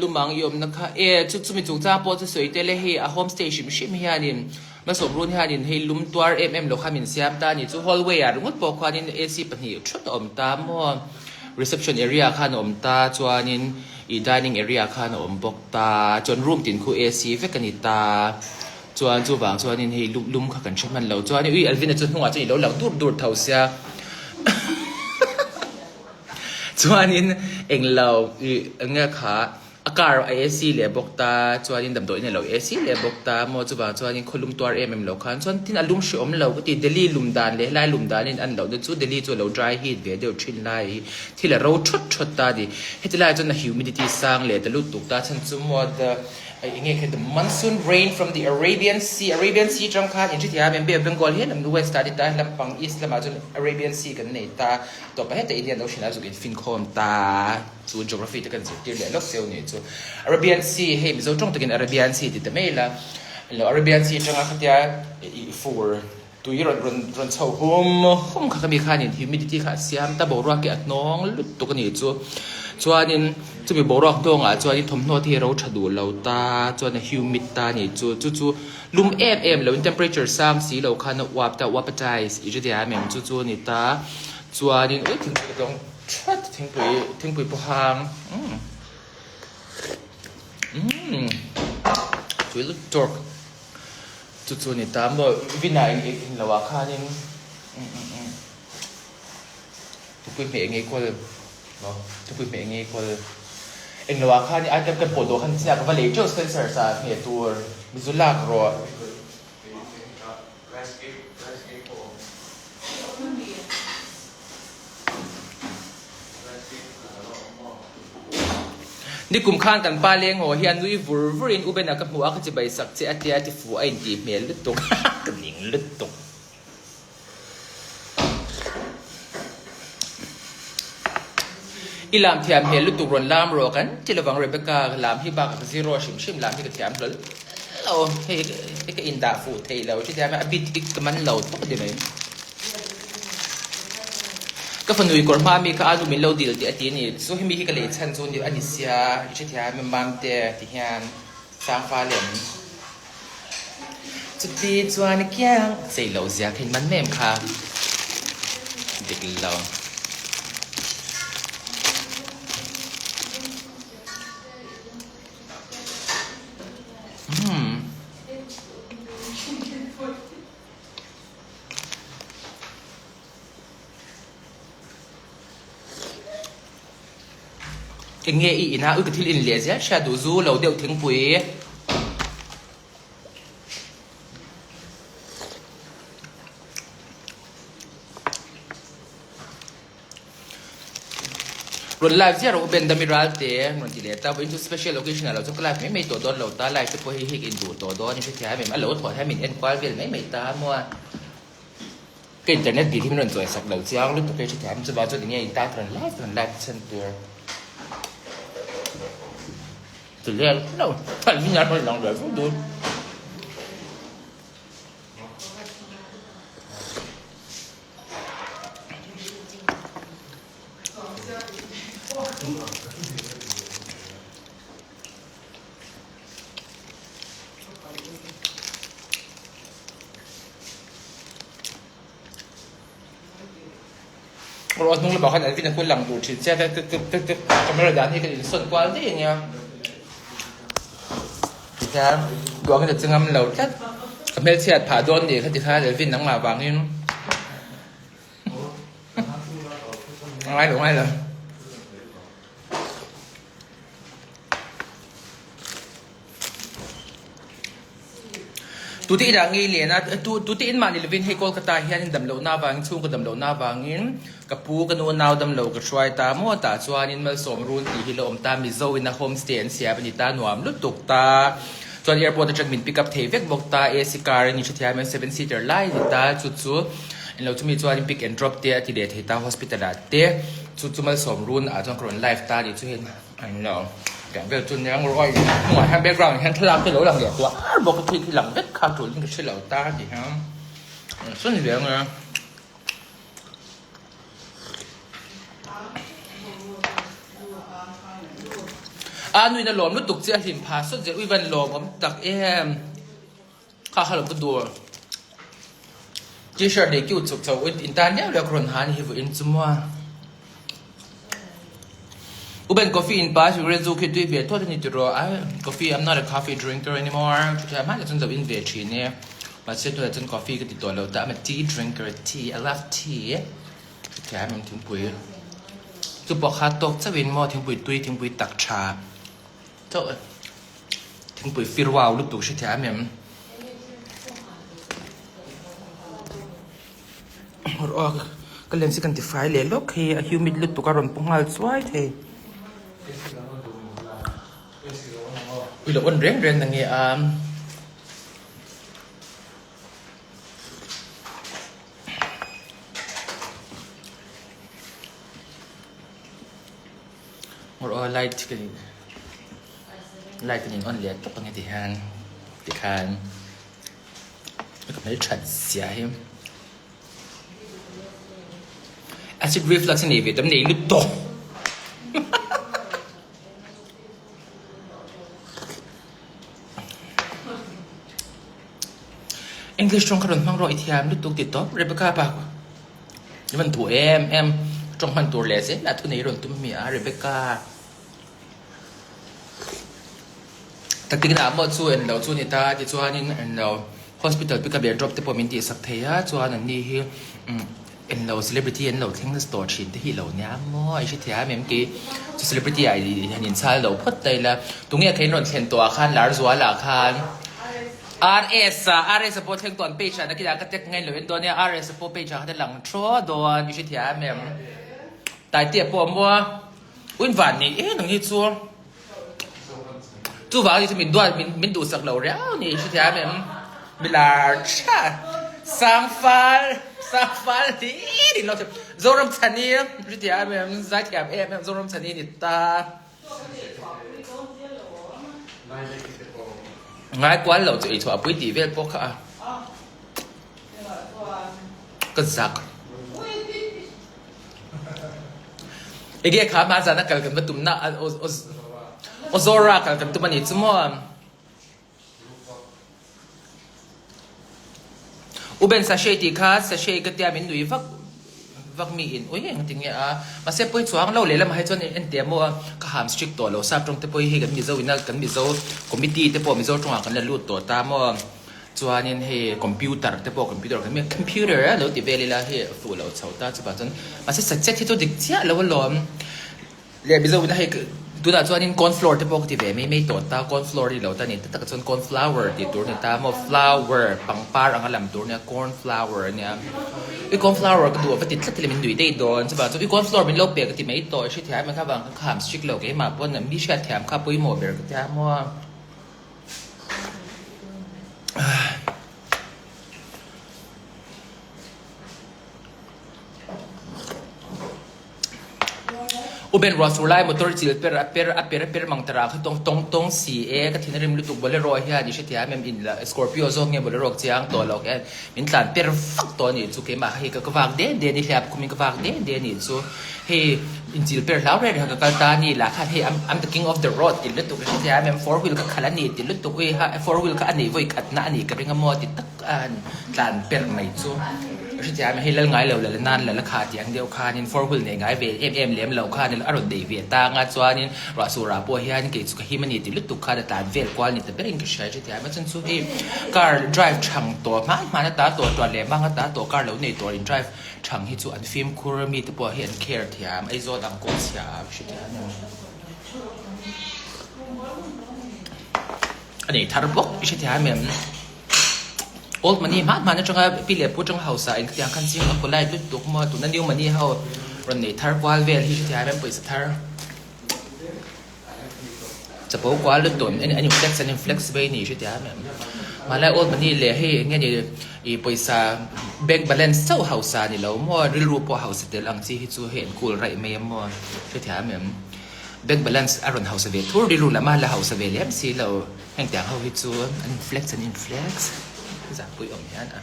lum ang i awmna kha e chu chumi chungchang pawh chu sawi tel e hei a homestay hrim hrim hianin Malsawm run hianin hei lum tuar em em lo kha min siam ta a ni chu hallway ah ringawt pawh khuanin AC pahnih thut a awm ta maw reception area khan a awm ta chuanin ih dining area khan a awm bawk ta chuan room tin khu AC vek a ni ta chuan chuvang chuanin hei lum lum kha kan hre hman lo chuan ui Alvin-a chu hnungah chuan i lo lang dur dur tho sia. Chuanin englo ih enge kha a car a AC leh bawk ta chuanin damdawiin a lo AC leh bawk ta maw chuvang chuanin khawlum tuar em em lo khan chuan tin a lum hrehawm lo ka ti Delhi lum dan leh helai lum danin an lohna chu Delhi chu a lo dry heat ve deuh thin lai hi thil a ro thawt thawt ta a ni heti lai chuan a humidity sang leh ta lutuk ta chhan chu maw the Eng nge kha the monsoon rain from the Arabian Sea, Arabian Sea atang khan in hrethiam em Bay of Bengal hian lam west ah a ni ta lampang east lamah chuan Arabian Sea kan nei ta tawp a heta Indian Ocean ah zuk in finkhawm ta chu geography te kan zirtir leh lawk cheu nih chu Arabian Sea hei Mizo tawng takin Arabian Sea ti ta mai ila lo Arabian Sea atanga khatia ih fur tui rawn rawn rawn chho hum hum kha khami khanin humidity kha a siam ta boruak hi a hnawng lutuk a nih chu chuanin chumi boruak hnawngah chuanin thawmhnaw te hi a ro tha duh lo ta chuan a humid ta a nih chu chu chu lum em em loin temperature sang si lo khan a uap ta uap a tais i hre thiam em chu chu a ni ta chuanin ui thingpui ka dawng that thingpui thingpui pawh hang umm umm tui lutuk. Chu chu ni ta maw Vina eng eng lo ah khanin tupui hmeh ngei kual. Maw thupui hmeh nge kawl englo ah khan i item kan pawh dawh khan chiah ka va lei teuh Spencer sa hmeh tur mizu lak rawh. Nikum khan kan pa leng haw hian nui vur vur in U Bena ka hmu a ka chibai sak che a tia ti fu a intih hmel lutuk ka ning lutuk. I lam thiam hmel lutuk rawn lam rawh kan ti lovang Rebecca ka lam hi bakah ka zero hrim hrim lam hi ka thiam hlawl lo hei hi ka indah fuh thei lo chutiang a bit hi ka man lo tawp a ni mai. Ka fanu i kawr hma mi kha a nu min lo dil tih a ti a ni chu hemi hi ka lei chhan chu a ni sia i hrethiam em Mamte ti hian Sangfa lem chuti chuan i kiang chei loh zia kha in man em kha dik lo. Umm. Eng nge i in a, ui ka thil in leh zel hria duh zu lo deuh thingpui. Rawn live ziah rawh u Ben Dami Ralte rawn ti leh ta, vawiin chu special occasion ah lo chuan ka live mai mai tawh dawn lo ta, live te pawh hei hi ka induh tawh dawn i hrethiam em, a lo thawh hian min en kual vel mai mai ta maw a. Ka internet bill hi min rawn chawi sak lo chiang lutuk hei hrethiam chuvang chuan enge in tan rawn live rawn live chhan tur ti lel lo thalvin a rawn lang ve fo dawn. Rawh hnung lamah khan Alvin a kul lang tur thin che a, camera dan hi kan insawn kual daih ania. Tikhian duangin a che ngam lo tlat. Ka hmelchhiat phah dawn nih kha tikhan Alvin nangmah vangin a ngai lo ngai lo. Tute inah ngei len a, tute in mahni lovin hei Kolkata hian in damlohna avangin chhungkaw damlohna avangin ka pu ka nu nau damlo ka hruai ta maw tah chuanin Malsawm Run tih hi la awm ta Mizo in a homestay an siam a ni ta nuam lutuk ta chuan airport atang min pick up thei vek bawk ta AC car a ni hrethiam hian seven seater lai a ni ta chu chu englo chumi chuanin pick and drop te a ti leh thei ta hospital ah te chu chu Malsawm Run ah chuan ka rawn live ta a nih chu hei. An lo tiang vel chu nia ngawih ngawih hnungah hian background ah hian thlalak te lo lang leh kuah ar bawk a khi khi lang vek kha tul in ka hre lo ta a ti hian an sawn ve ang a. A nuin a lawm lutuk che a hlim phah sawt zel ui van lawm awm tak em kha kha lo ka dur t-shirt leh cute chuk chho in tan liau liau ka rawn ha a ni hi vawiin chu maw. U Ben coffee in pa cigarette zu khi tui ve thawt a ni tiraw ai coffee I'm not a coffee drinker anymore chutah hmai tak chuan zo in ve thin e mahse tunah chuan coffee ka ti tawh lo ta I'm a tea drinker tea I love tea chutah hian thingpui chu pawh kha tawk chauh in maw thingpui tui thingpui tak tha chauh thingpui fir wow lutuk hrethiam em. Ka lens hi kan ti fai leh lawk hi a humid lutuk a rawn pu nghal chuai thei. Ui lo on reng reng na nge a. Light kan light kan in on leh tawp ang heti hian tikhan. Ka hmelthat zia hi. Acid reflux a nei ve tam nei lutuk. English tawng kha rawn hmang rawh i thiam lutuk ti tawp Rebecca pa i van duh em em tawng hman tur leh zel a thunei rawn tum mi a Rebecca. Taktikna ah pawh chu englo chu a ni ta tichuanin englo hospital pick up leh drop te pawh min tihsak thei a chuan an ni hi umm. En lo celebrity an lo thleng nasa tawh thin te hi lo nia maw i hrethiam em kei chu celebrity ah i han inchhal lo phawt ta ila tunge kha in rawn thlen tawh ah khan lar zual ah khan RS ah RS ah pawh thleng tawh an page ah nakinah ka tag ngailo en dawn nia RS ah pawh page ah khan a lang thaw dawn i hrethiam em Taitea pawh a maw uin van nei em ang hi chu Chuvang hi chu min duat min min duhsak lo riau ni hrethiam em milar tha sangfal sangfal hlir in lo thei Zoram chhani hrethiam em zaithiam em em Zoram chhani ni ta ngai kual lo chu eichhuah pui tih vel pawh kha a ka zak. Ege kha hma zan a kal kan va tum na Ozora kal kan tum a ni chu maw. U Ben sachet tih kha sachet ka tia min nui vak vak mi in ui eng ti nge a mahse pawi chuang lo lehlamah hi chuan en teh maw ka ham strict tawh lo sap tawng te pawh hi kan mizo ina kan mizo committee te pawh mizo tawngah kan la lut tawh ta maw. Chuanin hei computer te pawh computer kan mi computer a lo ti vel ila hei a fuh loh chho ta chuvang chuan mahse sachet hi chu dik chiah lo alawm leh mizo ina hei tunah chuanin corn flour te pawh ka ti ve mai mai tawh ta corn flour ni lo ta ni tak chuan corn flour tih tur a ni ta maw flower pangpar anga lam tur a nia corn flour a nia i corn flour ka duh a va ti tlat ila min nui daih dawn chuvang chuan i corn flour min lo pe ka ti mai tawh i hrethiam ang kha vang ka kham strict lo keimah pawn mi hriatthiam kha pawimawh ber ka tia maw. U Ben ruah sur lai motor chil per a per a per a per mang tara khi tawng tawng tawng si e ka thin a rim lutuk bolero hian i hrethiam em in la scorpio zawk nge bolero chiang tawh lo khian min tlan per vak tawh a nih chu keimah hei ka ka vak den den i hliap khumin ka vak den den a nih chu. Hei inchil per hlau reng reng ka kal ta a ni lah khan hei I'm the king of the road ti lutuk ka hre thei a four wheel ka khalh a ni ti lutuk ui ha four wheel kha a neih vawi khat na a ni ka ring a maw ti tak a han tlan per mai chu ka hre thei a hei lal ngai lo la la nan la la kha tih ang deuh khanin four wheel nei ngai ve em em lem lo khan a rawn nei ve tang a chuanin ruah surah pawh hian kei chu ka him a ni ti lutuk khan a tlan vel kual ni ta berin ka hria hre thei a chuan chu hei car drive chhang tawh hman hman a ta tawh tuan leh hmang a ta tawh car lo nei tawh in drive Thang hi chu an fimkhur mi te pawh hi an care thiam, Aizawl ang kawng chhia a hre thiam em? A nei thar bawk i hre thiam em? Old money hman hman atanga pi leh pu atanga hausa in khatiang khan ching a polite lutuk maw tuna new money ho rawn nei thar kual vel hi hre thiam em pawisa thar Chapo kual lutuk an in flex an in flex vei ni hre tia em Malai old money leh hei eng nge ni ih pawisa bank balance chauh hausa ni lo maw rilru pawh hausa tel ang chi hi chu hei an cool raih mai a maw hre thiam em bank balance a rawn hausa ve thur rilru lam a la hausa ve lem si lo heng tiang ho hi chu an in flex an in flex zahpui awm hian a.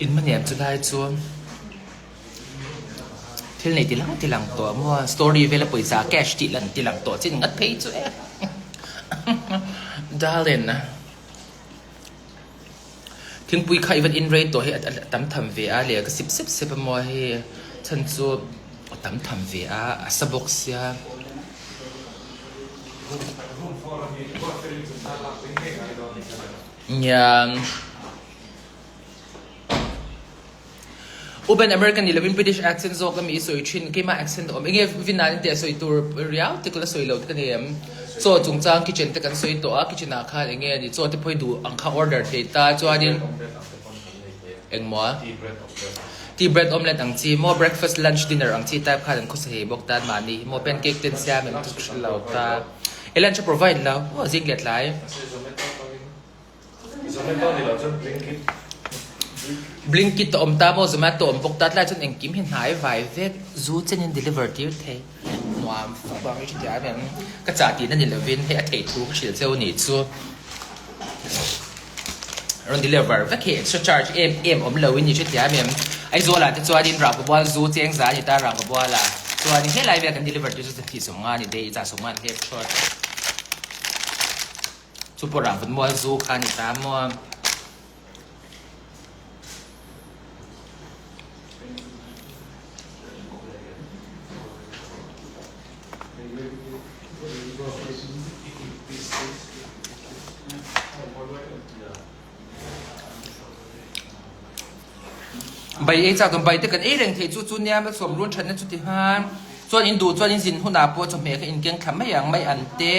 In hmaniam chu lai chu thil nei ti lang ti lang tawh maw story vela pawisa cash tih lan ti lang tawh chin ngat phei chu e darling thingpui kha i van in rei tawh hei a tam tham ve a leh ka sip sep sep a maw hei chhan chu a tam tham ve a a sa bawk sia. Nia. U Ben American ni lovin British accent zawk ami i sawi thin keimah accent a awm enge Vinan te a sawi tur riau te ka la sawi lo te ka nei em chaw chungchang kitchen te kan sawi tawh a kitchen ah khan enge ani chaw te pawh hi duh ang kha order thei ta chuanin engmaw tea bread omelette ang chi maw breakfast lunch dinner ang chi type khan an khawsa hei bawk tan mahni hi maw pancake ten siam em chu ka hre lo ta e lunch a provide lo aw zing leh tlai. Blinkit a awm ta maw Zomato a awm bawk ta tlai chuan engkim hi hnai vai vek zu chen in deliver tir thei nuam fak ang i hre thiam em ka chah tihna ni lovin hei a theih thu ka hrilh cheu anih chu rawn deliver vek hi extra charge em em awm lo in i hre thiam em Aizawl ah te chuanin Rangvabual zu cheng za a ni ta Rangvabual ah chuanin helai vel kan deliver tir chu thih sawmnga a ni daih i chah sawmnga an hlep thawt. Chu pawh rah vun mual zu kha a ni ta maw? Bai ei chak dawn, bai te kan ei reng thei chu chu nia sawm run thatna chu ti han chuan in duh chuan in zin hunah pawh chawhmeh kha in keng thla mai ang mai an te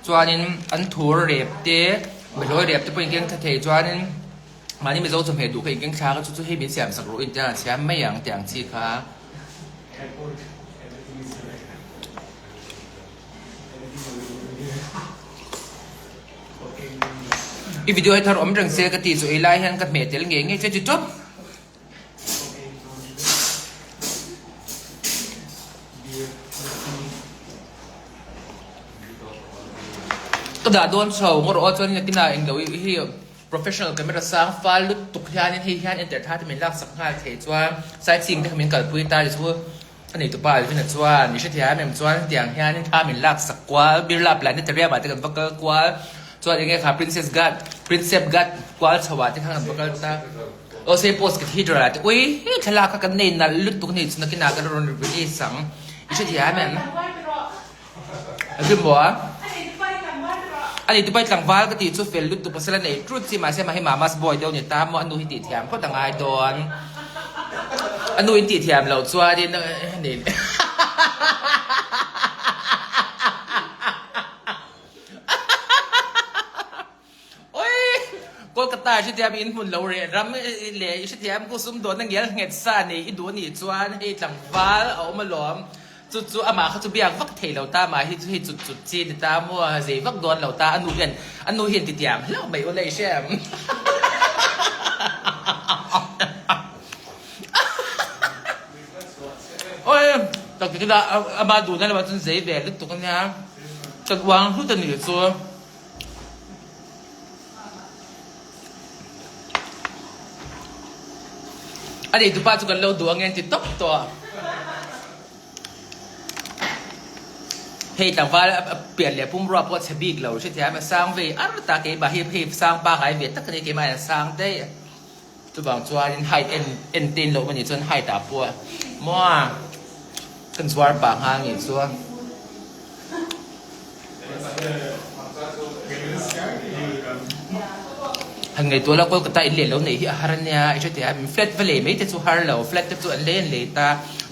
chuanin an thur rep te behlawi rep te pawh in keng thla thei chuanin mahni mizo chawhmeh duh kha in keng thla kha chu chu hei min siam sak rawh in tia an siam mai ang tih ang chi kha. I video hi thar awm reng se ka ti chu ei lai hian ka hmeh tel ngei ngei che chi tawp. Ka dah dawn chho ngawr aw chuan nakinah englo hi professional camera sang fal lutuk hianin hei hian enter tha te min laksak nghal thei chuan sightseeing te kha min kalpui ta ti chu A nei tupa Alvin-a chuan, I hrethiam em chuan hetiang hianin thla min laksak kual, Birla Planetarium ah te kan va kal kual, chuan enge kha Princess Ghat, Prinsep Ghat kual chho ah te khan kan va kal ta. Aw Saint Paul's Cathedral ah te, ui he thlalak kha kan nei nalh lutuk a ni chu nakinah kan rawn release ang, i hrethiam em? Alvin maw a? A nei tupa i tlangval ka tih chu fel lutuk pasal a nei trut chi mahse mahhi mama's boy deuh ni ta maw a nu hi tih thiam phawt a ngai dawn. A nu in tih thiam loh chuanin nei Oi! Kolkata i hrethiam in hmun lo reh ram leh i hrethiam ku sumdawn na ngial nghet sa nei i duh anih chuan hei tlangval a awm alawm. Chu chu amah kha chu biak vak thei lo ta mah hi chu hei chut chut chi ni ta maw zei vak dawn lo ta a nu hian a nu hian ti tiam hlauh mai ula i hre em. Oi! Tak tak ila amah duhna lamah chuan zei ve lutuk ania kan uang hlut a nih chu. A nei tupa chu kan lo duh ange an ti tawp tawh a. Hei tlangval a pian leh pumrua pawh a chhe bik lo hrethiam a sang vei ar ta keimah hi hei sang pangai ve tak a ni keimah hian a sang daih. Chuvang chuanin height en en te in loh a nih chuan height ah pawh maw kan zuar pah nghal nih chu. Han ngaihtuah la Kolkata in leh lo neih hi a har ania i hre thei a, flat va lei mai te chu har lo, flat te chu an lei an lei ta,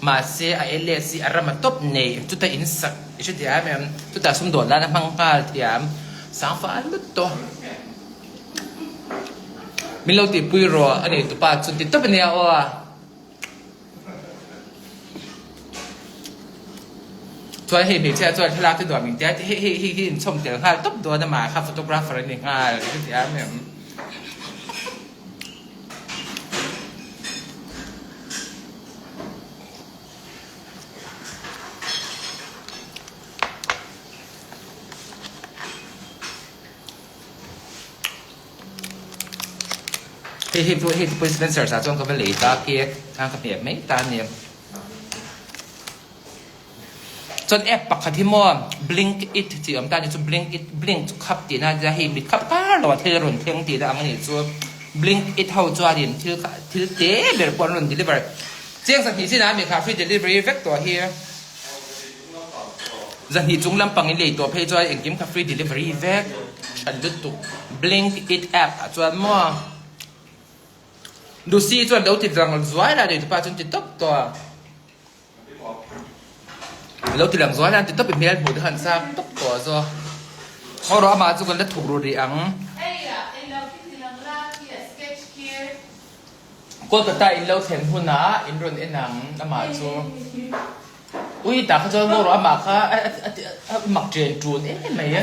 mahse a LS hi a ram a tawp nei, chuta in sak i hre thei a em, chutah sumdawn lana hmang nghal thiam sang fal lut tawh. Min lo tihpui rawh a nei tupa chu ti tawp ania aw. Chuan hei hmeichhia chuan thlalak te duah min tia hei hei hei hi inchhawm tel nghal tawp dawn a mah kha photographer a ni nghal ka ti a mem. Hei hei pawh hei te pawh Spencer ah chuan ka va lei ta cake khan ka hmeh mai ta a ni. Chuan app pakhat hi maw blink it tih awm ta a ni chu blink it blink chu khap tihna a nia hei mit khap kar lo a thil rawn thleng tihna ang a nih chu blink it ho chuanin thil kha thil te ber pawh an rawn deliver chiang zahnih chin ah mi kha free delivery vek tawh hi. Zahnih chung lampang in lei tawh phei chuan engkim kha free delivery vek tha lutuk blink it app ah chuan maw Lucy chuan lo ti lang zuai la nei tupa chuan ti tawp tawh a lo ti lang zuai la an ti tawp i hmel hmuh te khan chak tawp tawh zawk haw rawh amah chu kan la thuk ru rih ang. Kolkata in lo thlen hunah in rawn en ang amah chu. Ui tah kha chuan maw rawh amah kha a mak ṭen ṭun em mai a.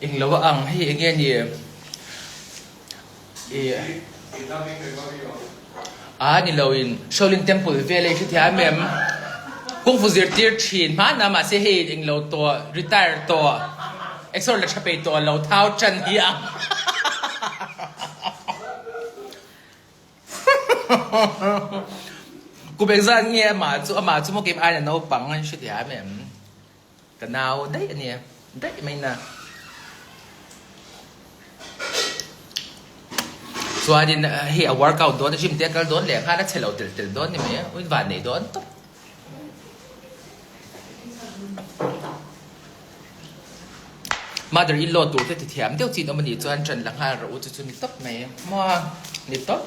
Englo a ang hei enge ni ih a ni lo in Shaolin Temple vel a i hrethiam em? Kung fu zirtir ṭhin hmanah mahse hei englo tawh retire tawh exor la ṭha peih tawh lo thau ṭan hi a ang. Kum engzat nge amah chu amah chu maw keimah aiin a naupang a hre thiam em? Ka nau daih a nia, daih mai na. Chuanin hei a workout dawn a gym te a kal dawn leh nghal a che lo tel tel dawn ni mai a, uin van nei dawn tawp. Mother in law tur te ti thiam deuh chin awm a nih chuan ṭan la nghal rawh u chu chu ni tawp mai maw ni tawp.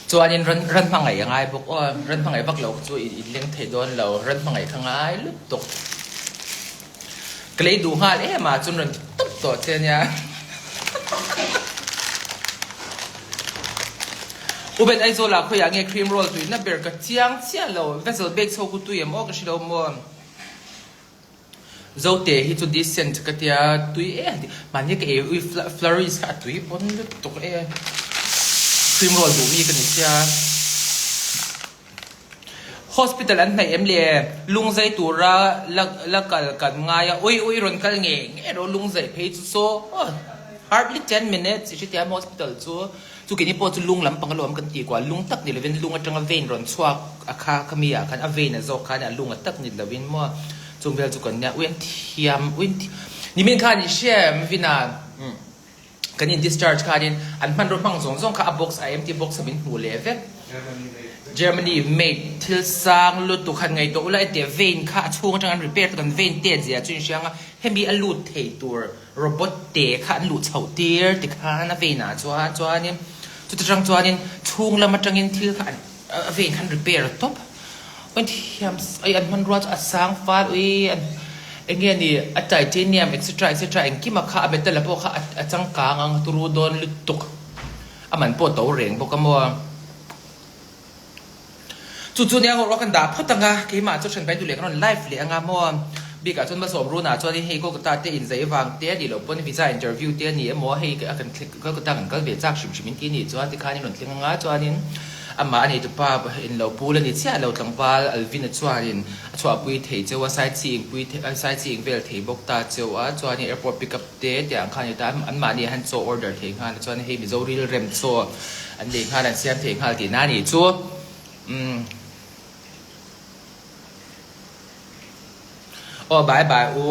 Chuanin ran ran hmangaih a ngai bawk aw, ran hmangaih vak lo chu i leng thei dawn lo, ran hmangaih kha ngai lutuk. Ka lei duh nghal em a chuan rawn ti tawp tawh che nia. U Ben Aizawl ah khawiah nge cream roll tuina ber ka chiang chiah lo, vessel bake chho ku tui em aw ka hre lo maw. Zote hi chu decent ka tia tui e a ti, mahni ka ei ui flurries kha a tui pawn lutuk e. Cream roll duh mi ka ni sia. Hospital an hnaih em le? Lungzai tura la la kal kan ngai a, ui ui rawn kal nge nge rawh lungzai phei chu saw hardly 10 minutes i hrethiam hospital chu chu keini pawh chu lung lampang alawm kan tih kual lung tak ni lovin lung atanga vein rawn chhuak a kha khami ah khan a vein a zawk khan a lung a tak ni lovin maw chung vel chu kan nia ui an thiam ui an thiam nimin khan i hria em Vina Kan in discharge khanin an hmanraw hmang zawng zawng kha a box a empty box a min hmuh leh vek. Germany made thil sang lutuk han ngaihtuah ula hetiang vein kha a chhung atang an repair tak an vein tet zia chu in hriang a, hemi a lut thei tur robot te kha an luh chhoh tir ti khan a vein ah chuan chuanin chuti tang chuanin chhung lam atangin thil kha an a vein kha an repair tawp. Ui thiam ui an hmanrua chu a sang fal ui an eng nge ni a titanium etc etc engkima kha a metal a pawh kha a changkang ang turu dawn lutuk a man pawh to reng bawk a maw chu chu nia ngawrh kan dah phawt ang a keimah chu then pai duh leh kan rawn live leh ang a maw bikah chuan Malsawm Runa chuan hei Kolkata te inzei vang te a nih loh pawn visa interview te a ni emaw hei a kan Kolkata kan kal ve chak hrim hrim in ti a nih chuan tikhan in rawn thleng ang a chuanin Amah a nei tupa in lo pul a ni chiah lo tlangval Alvin-a chuanin a chhuahpui thei cheu a, sightseeing pui sightseeing vel thei bawk ta cheu a, chuanin airport pick up te tih ang khan a ni ta, anmahni ah hian chaw order thei nghal a, chuan hei Mizo rilrem chaw an nei nghal an siam thei nghal tihna a nih chu. Umm. Aw bye bye u.